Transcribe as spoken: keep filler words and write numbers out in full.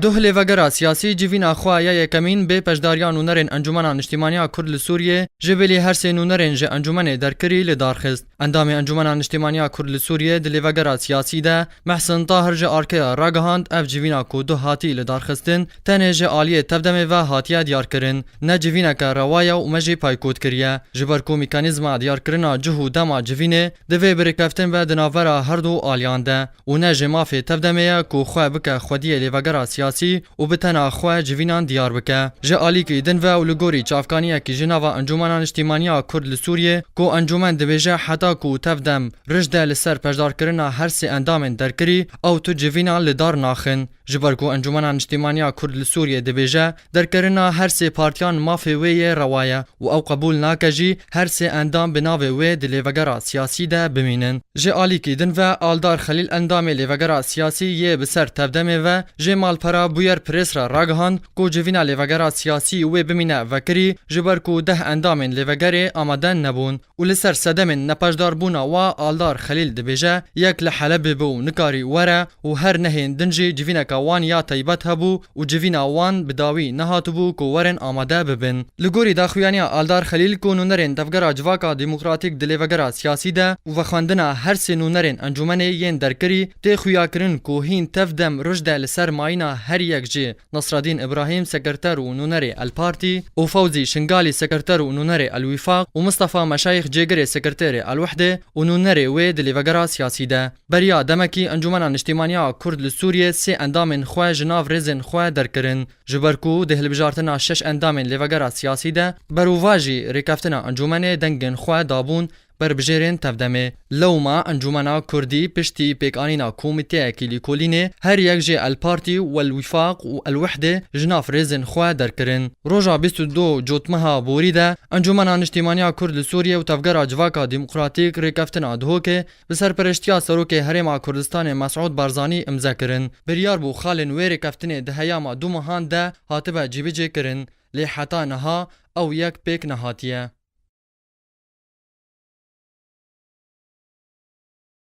Duh lêvegera siyasî civîna xwe ya yekemîn bê peşdariya nûnerên Encûmena Niştîmaniya Kurd li Sûriyê, ji bilî her sê nûnerên ji encûmenê derkirî li dar xist. Endamê Encûmena Niştîmaniya Kurd li Sûriyê di lêvegera siyasî de Mehsin Tahir ji Arkeya ragihand, ev civîna ku duh hatî li dar xistin, tenê ji aliyê tevdemê ve hatiye diyarkirin. Ne civîneke rewa ye û me jî paykot kiriye. Ji ber ku mekanîzma diyarkirina cih û dema civînê divê bi rêkeftin be di navbera her du aliyan de û ne ji mafê tevdemê ye ku xwe bike xwediyê lêvegera siyasî û bi tena xwe civînan diyar bike. Ji alîkî din ve û li gorî çavkaniyekî ji nava Encûmena Niştîmaniya Kurd li Sûriyê ku encûmen dibêje heta ku tevdem rij de li ser peşdarkirina her sê endamên derkirî, ew tu civînan li dar naxin. Ji ber ku Encûmena Niştîmaniya Kurd li Sûriyê dibêje, derkirina her sê partiyan mafê wê yê rewa ye û ew qebûl nake jî her sê endam bi navê wê di lêvegera siyasî de bimînin. Ji alîkî din ve Aldar Xelîl endamê lêvegera siyasî yê bi ser tevdemê ve jê malpera Buyer Press re ragihand ku civîna lêvegera siyasî wê bimîne vekirî, ji ber ku deh endamên lêvegerê amade nebûn. Û li ser sedemên nepaşdarbûna wa Aldar Xelîl dibêje, yek li Helebê bû û nikarî were û her nehên din jî civîneka wan ya taybet hebû û civîna wan bi dawî nehatibû ku werin amade bibin. Li gorî daxuyaniya Aldar Xelîl ku nûnerên Devgera Civaka Demokratîk di lêvegera siyasî de û vexwendina her sê nûnerên encûmenê yên derkirî tê xuyakirin ku hîn tev dem ruj de li ser mayîna her yek jî Nasreddîn Îbrahîm, sekreter û nûnerê El Partî, û Fewzî Şingalî, sekreter û nûnerê El Wîfaq, û Mistefa Meşayîx, cêgirê sekreterê El Wehdê û nûnerê wê di lêvegera siyasî de. Beriya demekî Encûmena Niştîmaniya Kurd li Sûriyê sê endamên xwe ji nav rêzên xwe derkirin, ji ber ku di hilbijartina şeş endamên lêvegera siyasî de berovajî rêkeftina encûmenê dengên xwe dabûn berbijêrên tevdemê. Lewma Encûmena Kurdî piştî pêkanîna komîteyekî lîkolînê her yek jê El Partî û El Wîfaq û El Wehdê ji nav rêzên xwe derkirin. Roja bîst û du Cotmeha borî de Encûmena Niştîmaniya Kurd li Sûriyê û Tevgera Civaka Demokratîk rêkeftina Duhokê bi serpereştiya Serokê Herêma Kurdistanê Mesûd Barzanî imze kirin. Biryar bû xalên wê rêkeftinê di heyama du mehan de hatibe cîbicê kirin, lê heta niha ew yek pêk nehatiye.